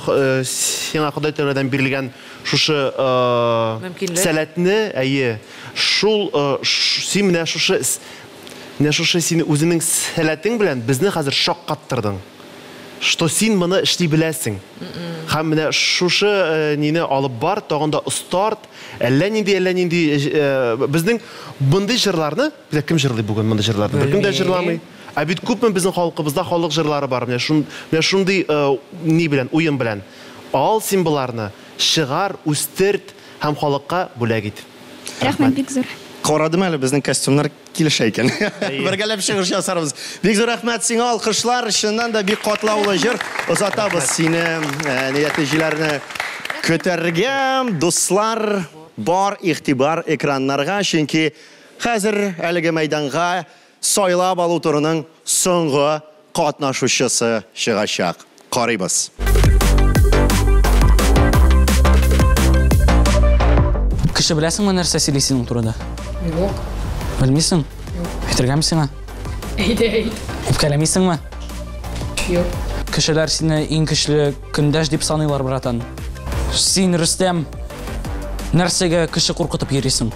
сиңа Ходай Тәгаләдән бирелгән шушы сәләтне, әйе, шул син менә шушы, менә шушы син үзеңнең сәләтең белән безне хәзер шаккаттырдың. Что син моны эшли беләсең. Һәм менә шушы нине алып бар, тагын да остарт, әллә нинди, әллә нинди безнең мондый җырларны, бездә кем җырлый бүген мондый җырларны? Беркем дә җырламый. Ә бит күпме безнең халкыбызда халык җырлары бар. Менә шундый ни белән, уен белән. Ал син боларны, чыгар, үстерт һәм халыкка бүләк ит. Рәхмәт бик зур. Карадым әле, безнең костюмнар килешә икән. Бергәләп чыгыш ясарбыз. Бик зур рәхмәт сиңа, алкышлар. Чыннан да бик катлаулы җыр. Озатабыз сине, нәтиҗәләрне көтәргә. Дуслар, бар игътибар экраннарга, чөнки хәзер әлеге мәйданга сайлап алу турының соңгы катнашучысы чыгачак. Карыйбыз. Кеше беләсеңме нәрсә сөйли синең турында? Юк. Белмисең? Юк. Әйтергәме сиңа? Әйдә, әйт. Үпкәләмисеңме? Юк. Кешеләр сине иң көчле көндәш дип саныйлар, братан. Син, Рөстәм, нәрсәгә кеше куркытып йөрисең?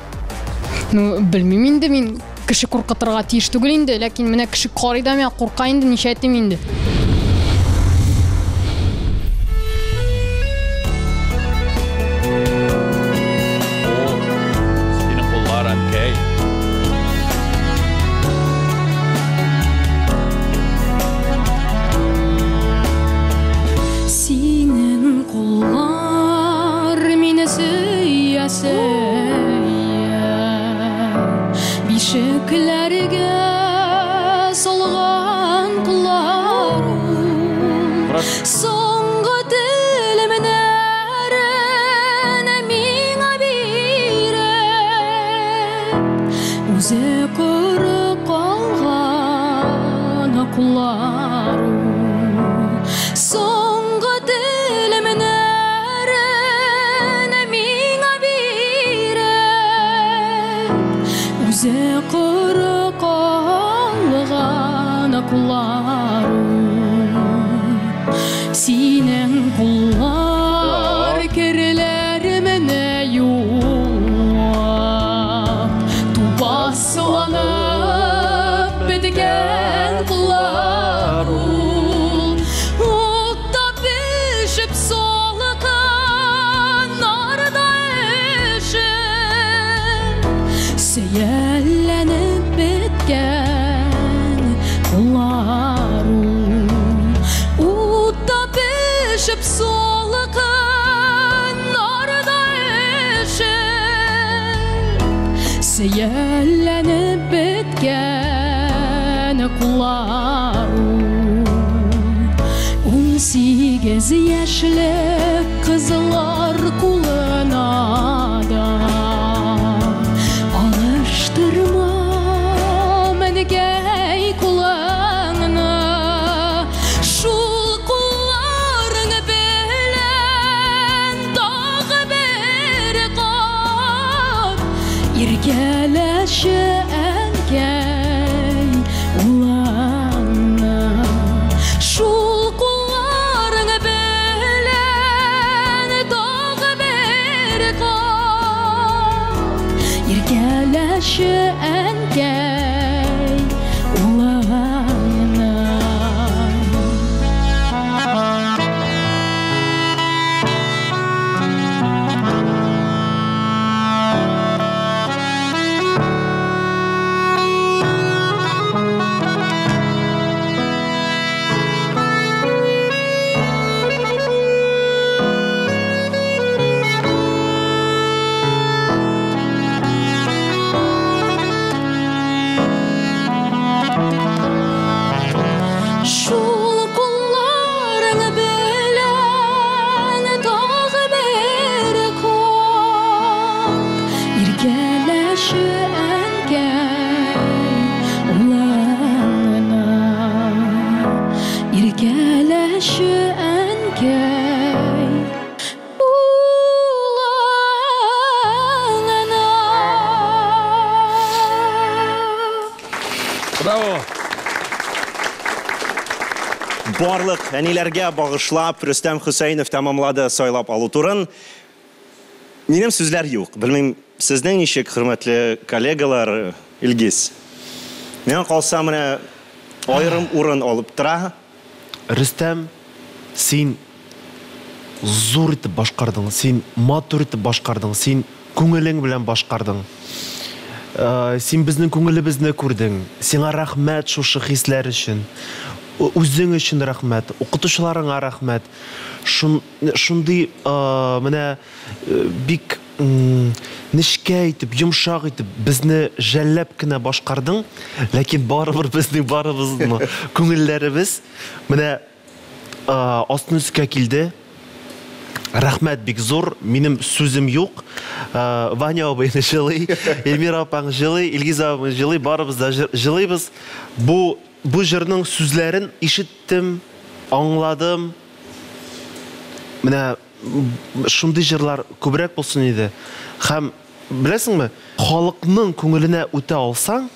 Ну, белмим инде мин. Кеше куркытырга тиеш түгел инде, ләкин менә кеше карый да миңа курка инде, ничә әйтим инде. Синең куллар мине сөя, сөя, бишекләргә салган куллар ул. Соңгы телемнәрен миңа биреп, үзе коры калган куллар ул. Соңгы телемнәрен миңа биреп, куллар ул. Синең куллар керләремне юып, тупасланып беткән куллар ул. Утта пешеп салкын нарда өшеп, сөялләнеп беткән куллар ул. Утта пешеп салкын нарда өшеп, сөялләнеп беткән куллар ул. 18 яшьлек кызлар кулына да алыштырма әнкәй кулыңны. Шул кулларың белән тагы бер кат иркәләшә әнкәй улыңны. Шул кулларың белән тагы бер кат иркәләшә әнкәй улыңны. Шул кулларың белән тагы бер кат иркәләшә әнкәй улыңны. Иркәләшә әнкәй улыңны. Браво! Барлык әниләргә багышлап Рөстәм Хөсәенов тәмамлады сайлап алу турын. Минем сүзләр юк. Белмим, сезнең ничек, хөрмәтле коллегалар, Илгиз? Миңа калса, менә аерым урын алып тора. Рөстәм, син зур итеп башкардың, син матур итеп башкардың, син күңелең белән башкардың. Син безнең күңелебезне күрдең. Сиңа рәхмәт шушы хисләр өчен. Үзең өчен рәхмәт, укытучыларыңа рәхмәт. Шундый менә бик нечкә итеп, йомшак итеп безне жәлләп кенә башкардың, ләкин барыбер безнең барыбызның күңелләребез менә астын өскә килде. Рәхмәт бик зур, минем сүзем юк. Ваня абый җылый, Эльмира апаң җылый, Илгиз абый җылый, барыбыз да җылыйбыз. Бу җырның сүзләрен ишеттем, аңладым. Менә шундый җырлар күбрәк булсын иде. Һәм беләсеңме, халыкның күңеленә үтә алсаң,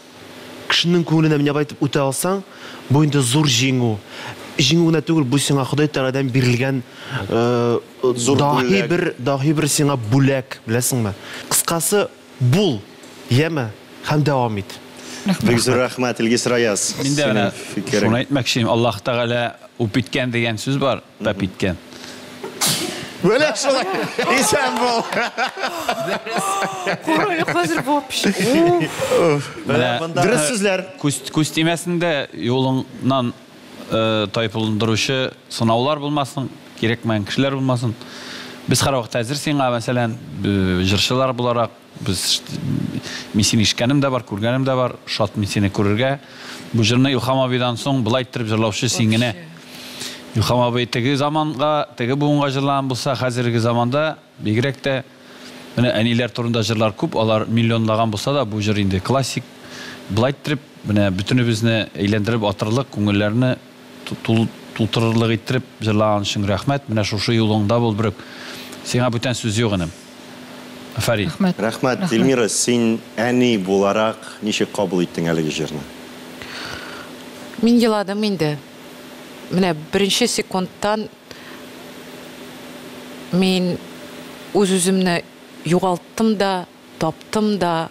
кешенең күңеленә менә болай итеп үтә алсаң, бу инде зур җиңү. Җиңү генә түгел, бу сиңа Ходай Тәгаләдән бирелгән Зур даһи бүләк. бер, даһи бер сиңа бүләк, беләсеңме? Кыскасы, бул, яме һәм дәвам ит. Бик зур рәхмәт, Илгиз Раяз. Мин дә менә Синең фикерең. шуны әйтмәкче идем. Аллаһ Тәгалә үп иткән дигән сүз бар, пәп иткән. Менә шулай. Исән бул. Курай, хәзер вообще. Менә Дөрес сүзләр. Күз тимәсен дә юлыңнан тайпылдыручы сынаулар булмасын, кирәкмәгән кешеләр булмасын. Без һәрвакыт әзер сиңа, мәсәлән, җырчылар буларак, без мин сине ишеткәнем дә бар, күргәнем дә бар, шат мин сине күрергә. Бу җырны Илһам абыйдан соң былай иттереп җырлаучы син генә. Илһам абый теге заманга, теге буынга җырлаган булса, хәзерге заманда бигрәк тә менә әниләр турында җырлар күп, алар миллионлаган булса да, бу җыр инде классик. Былай иттереп, менә бөтенебезне әйләндереп атырлык, күңелләрне тутырырлык иттереп җырлаган өчен рәхмәт. Менә шушы юлыңда бул, берүк. Сиңа бүтән сүз юк, энем. Афәрин. Рәхмәт. Рәхмәт, Эльмира, син әни буларак ничек кабул иттең әлеге җырны? Мин еладым инде. Менә беренче секундтан мин үз-үземне югалттым да, таптым да.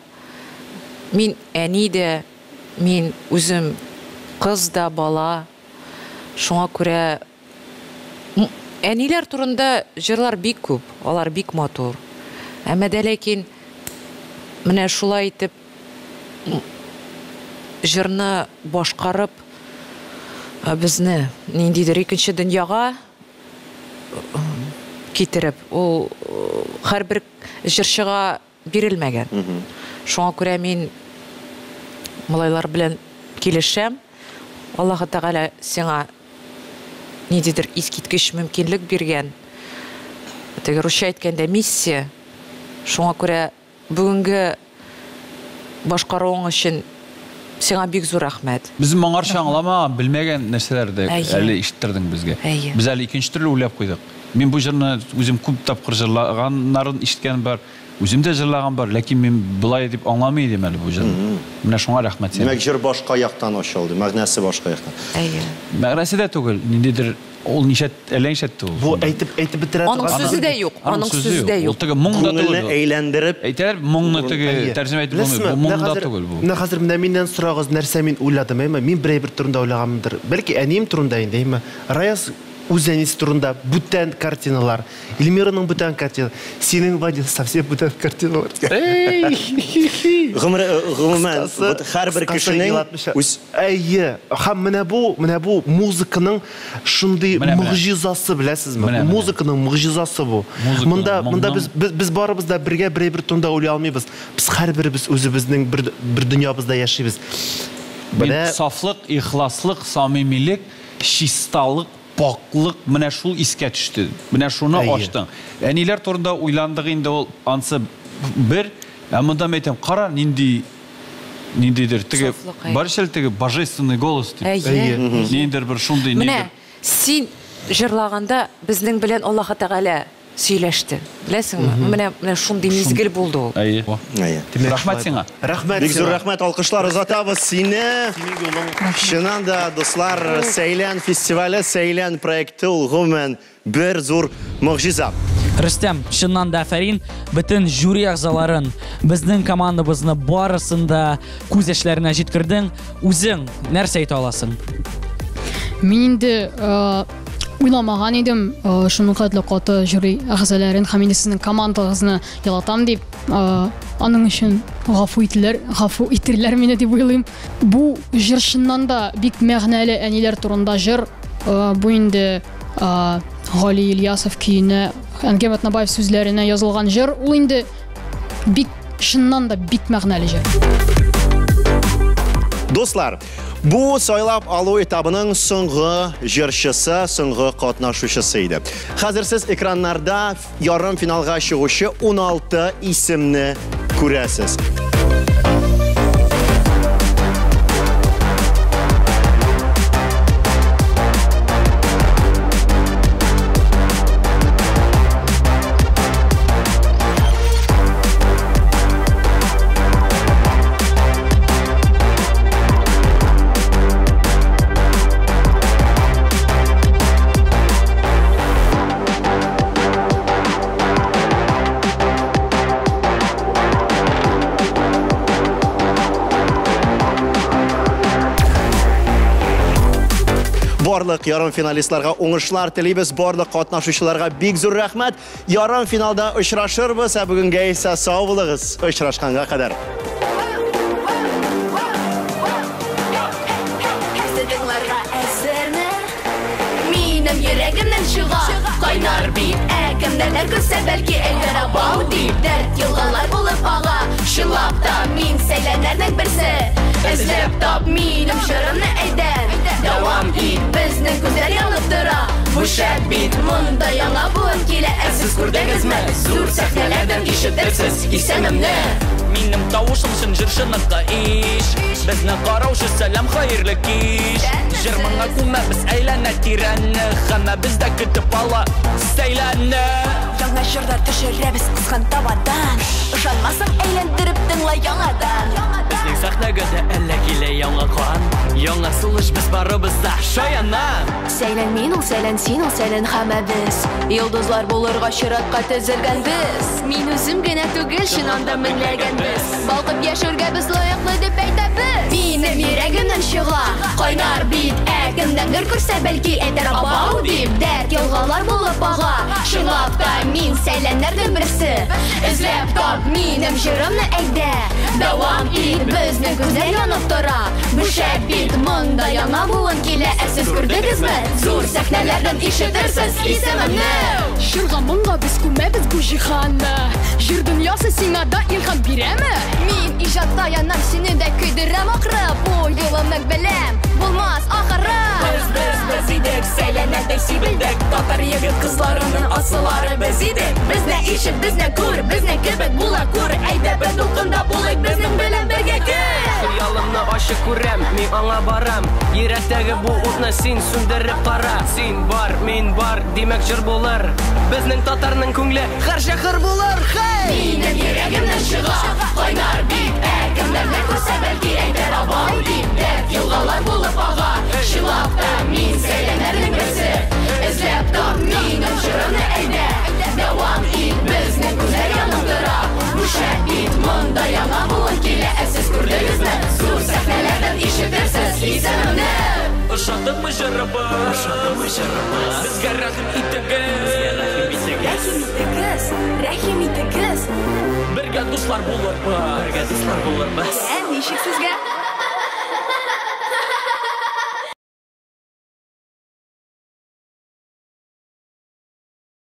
Мин әни дә, мин үзем кыз да, бала. Шуңа күрә әниләр турында җырлар бик күп, алар бик матур. Әмма дә ләкин менә шулай итеп җырны башкарып безне ниндидер икенче дөньяга китереп, ул һәрбер җырчыга бирелмәгән. Шуңа күрә мин малайлар белән килешәм. Аллаһы Тәгалә сиңа ниндидер искиткеч мөмкинлек биргән. Теге русча әйткәндә миссия. Шуңа күрә бүгенге башкаруың өчен сиңа бик зур рәхмәт. Без моңарчы аңламаган, белмәгән нәрсәләр дә әле ишеттердең безгә. Без әле икенче төрле уйлап куйдык. Мин бу җырны үзем күп тапкыр җырлаганнарын ишеткән бар, үзем дә җырлаган бар, ләкин мин болай дип аңламый идем әле бу җырны. Менә шуңа рәхмәт сиңа. Димәк, җыр башка яктан ачылды, мәгънәсе башка яктан. Әйе. Мәгънәсе дә түгел, ниндидер ул ничә, әллә ничәтте ул. Бу әйтеп әйтеп бетерә торган. Аның сүзе дә юк, аның сүзе дә юк. Ул теге моң да түгел. Күңелне әйләндереп. Әйтәләр, моңны теге тәрҗемә итеп булмый. Бу моң да түгел бу. Менә хәзер менә миннән сорагыз, нәрсә мин уйладым, әйме? Мин бер әйбер турында уйлаганмындыр. Бәлки әнием турында инде, әйме? Раяз үз әнисе турында бүтән картиналар, Эльмираның бүтән картина, синең, Вадим, совсем бүтән картиналар. Гомер, гомумән, вот һәрбер кешенең үз Әйе, һәм менә бу, менә бу музыканың шундый могҗизасы, беләсезме? Музыканың могҗизасы бу. Монда, монда без, без барыбыз да бергә бер әйбер турында уйлый алмыйбыз. Без һәрберебез үзебезнең бер, бер дөньябызда яшибез. Менә сафлык, ихласлык, самимилек, чисталык, пакьлык, менә шул искә төште. Менә шуны ачтың. Әниләр турында уйландык инде ул, ансы бер. Ә монда мен әйтәм, кара, нинди ниндидер теге бар ич әле теге божественный голос дип. Әйе. Ниндидер бер шундый Менә син җырлаганда безнең белән Аллаһы Тәгалә сөйләште. Беләсеңме? Менә менә шундый мизгел булды ул. Әйе. Әйе. Рәхмәт сиңа. Рәхмәт Бик зур рәхмәт, алкышлар озатабыз сине. Чыннан да, дуслар, Сәйлән фестивале, Сәйлән проекты ул гомумән бер зур могҗиза. Рөстәм, чыннан да афәрин, бөтен жюри әгъзаларын, безнең командабызны барысын да күз яшьләренә җиткердең. Үзең нәрсә әйтә аласың? Мин инде уйламаган идем шуның хәтле каты жюри әгъзаларын һәм инде сезнең командагызны елатам дип. Аның өчен гафу ителер, гафу итерләр мине дип уйлыйм. Бу җыр чыннан да бик мәгънәле әниләр турында җыр. Бу инде Гали Ильясов көенә, Әнгам Атнабаев сүзләренә язылган җыр. Ул инде бик чыннан да бик мәгънәле җыр. Дуслар, бу сайлап алу этабының соңгы җырчысы, соңгы катнашучысы иде. Хәзер сез экраннарда ярым финалга чыгучы 16 исемне күрәсез. Барлык ярымфиналистларга уңышлар телибез, барлык катнашучыларга бик зур рәхмәт. Ярым финалда очрашырбыз, ә бүгенгә исә сау булыгыз. Очрашканга кадәр. Минем йөрәгемнән чыга кайнар бит, ә кемнәрдер күрсә, бәлки әйтер абау дип, дәрт елгалар булып ага. Чынлап та мин сәйләннәрнең берсе. Эзләп тап минем җырымны, әйдә, дәвам ит, безнең күзләр янып тора. Бу шәп бит, монда яңа буын килә. Ә сез күрдегезме? Зур сәхнәләрдән ишетерсез исемемне. Минем тавышым чын җырчыныкы иш. Безне караучы сәлам, хәерле кич. Җыр моңа күмәбез әйләнә тирәне. Һәммәбез дә көтеп ала сәйләнне. Сиңа җырлар төшерәбез кызган табадан. Ышанмасаң, әйләндереп тыңла яңадан. Безнең сәхнәгә дә әллә килә яңа кан, яңа сулыш, без барыбыз да шаяннан. Сәйлән мин ул, сәйлән син ул, сәйлән һәммәбез. Йолдызлар булырга чиратка тезелгән без. Мин үзем генә түгел, чыннан да меңләгән без. Балкып яшәргә без лаеклы дип әйтәбез. Минем йөрәгемнән чыга кайнар бит, ә кемдәндер күрсә, бәлки әйтер абау дип. Дәрт елгалар булып ага. Чынлап та мин сәйләннәрнең берсе. Эзләп тап минем җырымны, әйдә. Дәвам ит, безнең күзләр янып тора. Бу шәп бит, монда яңа буын килә. Ә сез күрдегезме? Зур сәхнәләрдән ишетерсез исемемне. Җырга моңга без күмәбез бу җиһанны. Җыр дөньясы сиңа да илһам бирәме? Мин иҗатта янам, сине дә көйдерәм ахры. Бу юлымны беләм, булмас ахыры. Без, без, без идек, сәйләнәдәй сибелдек. Татар егет кызларының асыллары без идек. Безне ишет, безне күр, безнең кебек була күр. Әйдә бер дулкында булыйк, безнең белән бергә кер. Хыялымны ачык күрәм, мин аңа барам. Йөрәктәге бу утны син сүндереп кара. Син бар, мин бар, димәк җыр булыр. Безнең татарның күңле һәрчак хөр булыр. Хей! Минем йөрәгемнән чыга кайнар бит, ә кемнәрдер күрсә, бәлки әйтер абау дип. Дәрт елгалар булып ага. Чынлап та мин сәйләннәрнең берсе. Эзләп тап минем җырымны, әйдә. Дәвам ит, безнең күзләр янып тора. Бу шәп бит, монда яңа буын килә. Ә сез күрдегезме? Зур сәхнәләрдән ишетерсез исемемне. Ошадымы җырыбыз? Ошадымы җырыбыз? Безгә рәхим итегез. Безгә рәхим итегез. Рәхим итегез, рәхим итегез. Бергә дуслар булырбыз. Бергә дуслар булырбыз. Ә ничек сезгә?